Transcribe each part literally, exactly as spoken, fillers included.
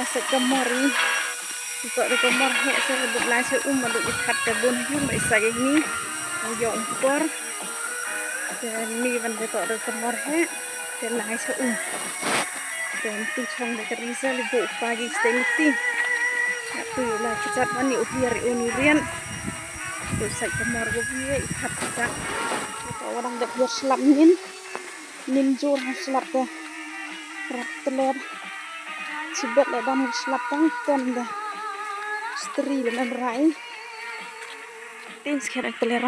Sait ka mor i. Ito da ka mor heh sa ka dut lai sa um ma dut i that te bun yung ba i sait i ni. Ong yo um por. Te ni ban te to da ka mor heh. Te lai sa um. Te tu chong da ka ri sa li bu pa gi ste ni ti. Atu lai ka chat ban i u hiar i u ni rian. Tu sait ka mor go bie i that ka. Ito wadang da hiar slap nin. Nin jur ha slap te. Rap teler. Chibet le dam slap tang ten de. Stri le men rai. Tin skher ak teler.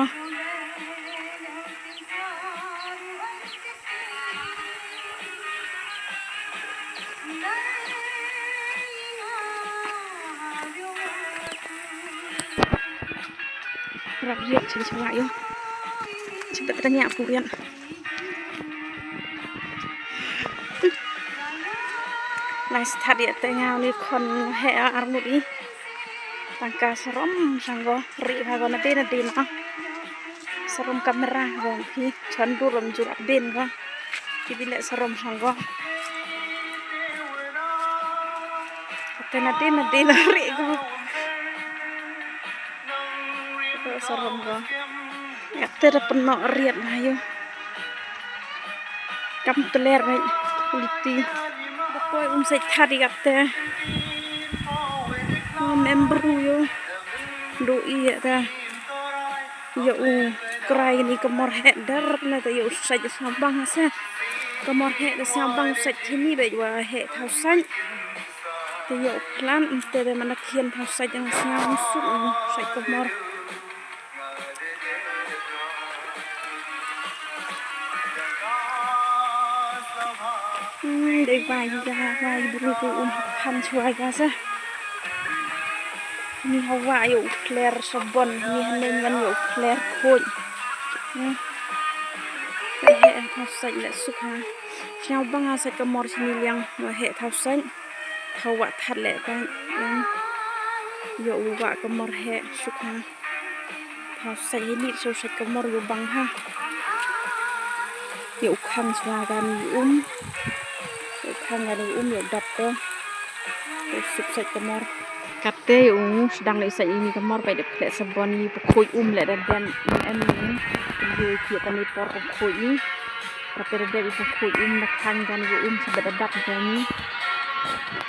Rap riat chin chwa yo. Chibet tanya purian. Lai stad ïa te nga ni khon he ar ngut i. Tangka sarom sanggo ri ha go na de na de na. Sarom kamera go phi chon dur rom jur ben go. Ki bile sarom sanggo. Te na de na de na ri go. Ko sarom go. Yak te da pynno riat na yo. Kam teler bai liti. Da poi um sait thad yak te. Membru yo. Do i yak te. Yo u krai ni ka mor heh dar na te yo u sait sa bang sa. Ka mor heh da sa bang sait hini bai wa heh thau sait. Te yo plan te de mana khian thau sait jang sngam suk sait ka mor. Hmm, dei bai ga bai bru ku um phan chwa ga sa. Ni hawa yo u kler sabon ni hanen man yo u kler khoi. Hmm. Te he thau sait le suk ha. Sngam bang ha sait ka mor sini liang wa he thau sait. Thau wah thad leh ka, em. Yo u wah ka mor heh suk ha. Thau sait hi ni so sait ka mor yo bang ha. Yo u khang swa gan yo um. Yo u khang gan yo um yo dap ka. Yo suk sait ka mor. Kate yo u sdang le sait ini ka mor bai dep khleh sabon ni pa khoi um le da dem em ni. Yo ki ta ni por ka khoi ni. Kate da dep i pa khoi um na khang gan i um sa ba da dap gan i.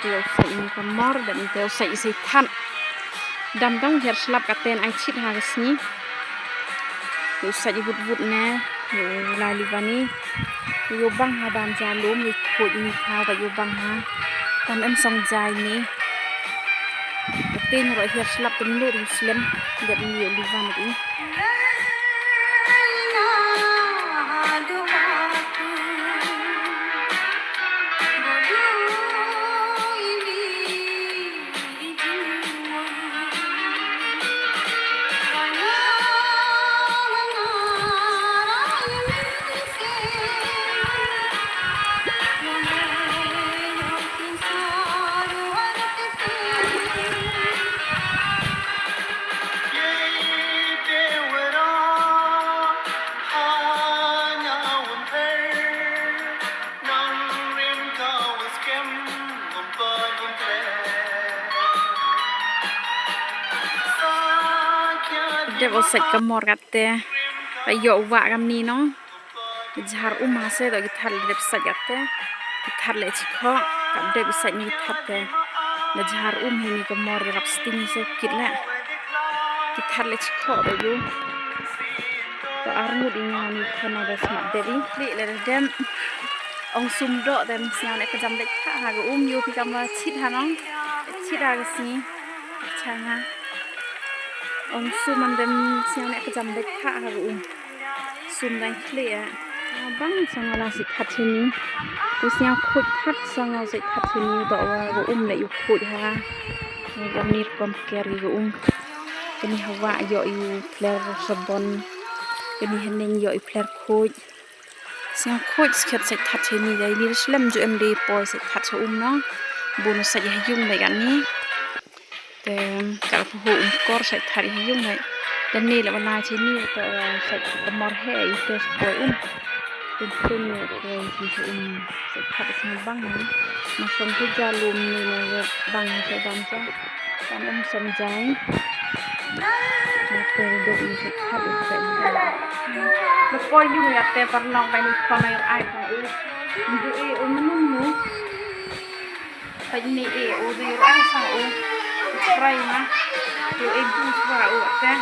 Te u sait ini ka mor dan te u sait i sait than. Dam dang her slap kate ai chit ha ka sngi. U sait i vut vut ne. U lai li bani. U bang ha dam ja lum i khoi ini kha ba u bang ha. Tan em song jai ni. Tin ro her slap tum lu ru slem. Dep ni u li bani. Dep u sait ka mor kate. Ba yo wa kam ni no. Jhar um ha se do ki thad le dep sait kate. Ki thad le chikho. Kap dep sait ni ki thad te. Le jhar um hi ni ka mor rap sting se kit le. Ki thad le chikho ba yo. To ar ngut i nyaw ni khana da smat dep i. Li le dem. Ong sum do dem sñiaw ne ka jam dek tha ha ga um yo phi kam chit ha nong. Chit ha ga sngi. Chang ha. Ong sum an dem sñiaw ne ka jam dek tha ha ga um. Sum dang khle a. Bang song la si khat chini. Sñiaw khuid khat song si khat chini ba wa ga um le yu khuid ha. Ga mir kom ker ga um. Kani hawa yo yu fler sabon. Kani haneng yo yu fler khuid. Sñiaw khuid skhet sait that chini dei ni slem ju em dei poi sait that cha um no. Bun sait ha yung dei kan ni. Te ka phu um kor sait that ha yung dei. Dan ni la bana chini to sait ka mor he i te poi um. Tun tun ne ro ro ji se um se khat se bang ne. Ma som tu ja lum ni na ye bang se bang sa. Kan um som jai. Na te dok ni se khat se bang. Lepo yung ya te parlok bai ni kono yung ai kong u. Ndu i um num nu. Peit ni i u dei ruh ai sang u. Spray ma. Yu i bu spray u te.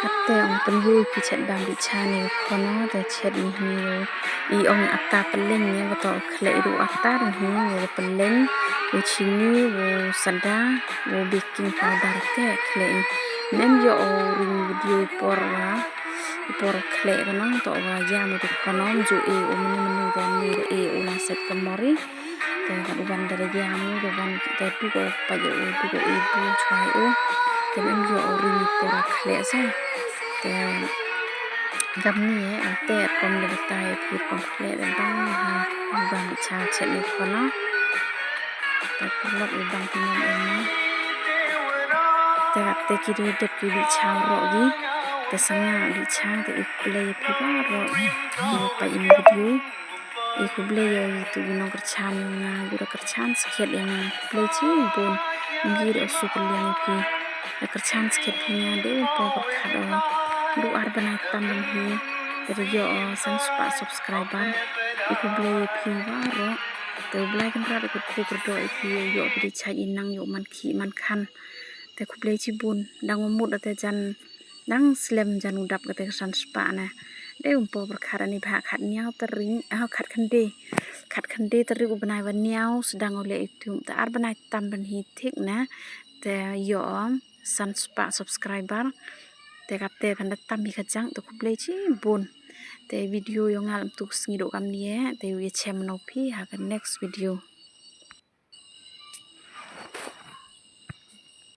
Kate ong pynhur ki chet bang bi cha ni kono te chet ni hi u. I ong ata peleng ni beto khleh i du ata ni hi u peleng. U chini u sada u baking powder te khleh i. Nem yo u ring video por wa. Por khleh kono to wa ya mu kono ju i u menu menu dan ni i u na set kemori. Te kat u ban da da ya mu da ban da du ko pa ye u du ko i bu chwa u. Te men yo o ri por khleh se. Te gam ni e ante kom da ta e phi kom khleh da bang ha u ban cha chet ni kono. Te pulak u ban ti nom em. Te kat te ki de dep ki bi cha ro gi. Te sanga bi cha te i play phi ba ro. Ki pa in video. I khublei ïa itu i nongkyrchan ïa nga, ïa u da kyrchan skhet ïa nga, khublei chibun. Ngi da u suk liang ïa phi. Da kyrchan skhet phi nga, dei u pong pyrkhat o. Du ar bnai tam ban hi. Da da ïoh o san spah subscriber. I khublei ïa phi baroh. Te u Blai Kynrad u kyrkhu kyrdoh ïa phi, ïoh phi da chait i nang, ïoh man khih man khan. Te khublei chibun. Dang u mut da te jan Dang slem jan u dap kata ka san spah na. Dei um pong pyrkhat ani bha khat niaw tarik, ah, khat khyndai. Khat khyndai tarik u bnai ba niaw sdang u leh YouTube. Te ar bnai tam ban hi thik na. Te ïoh san spah subscriber. Te kate ban da tam hi ka jang te khublei chibun. Te video ïoh nga lam tu sngi doh kam ni e. Te ïa chem no phi ha ka next video.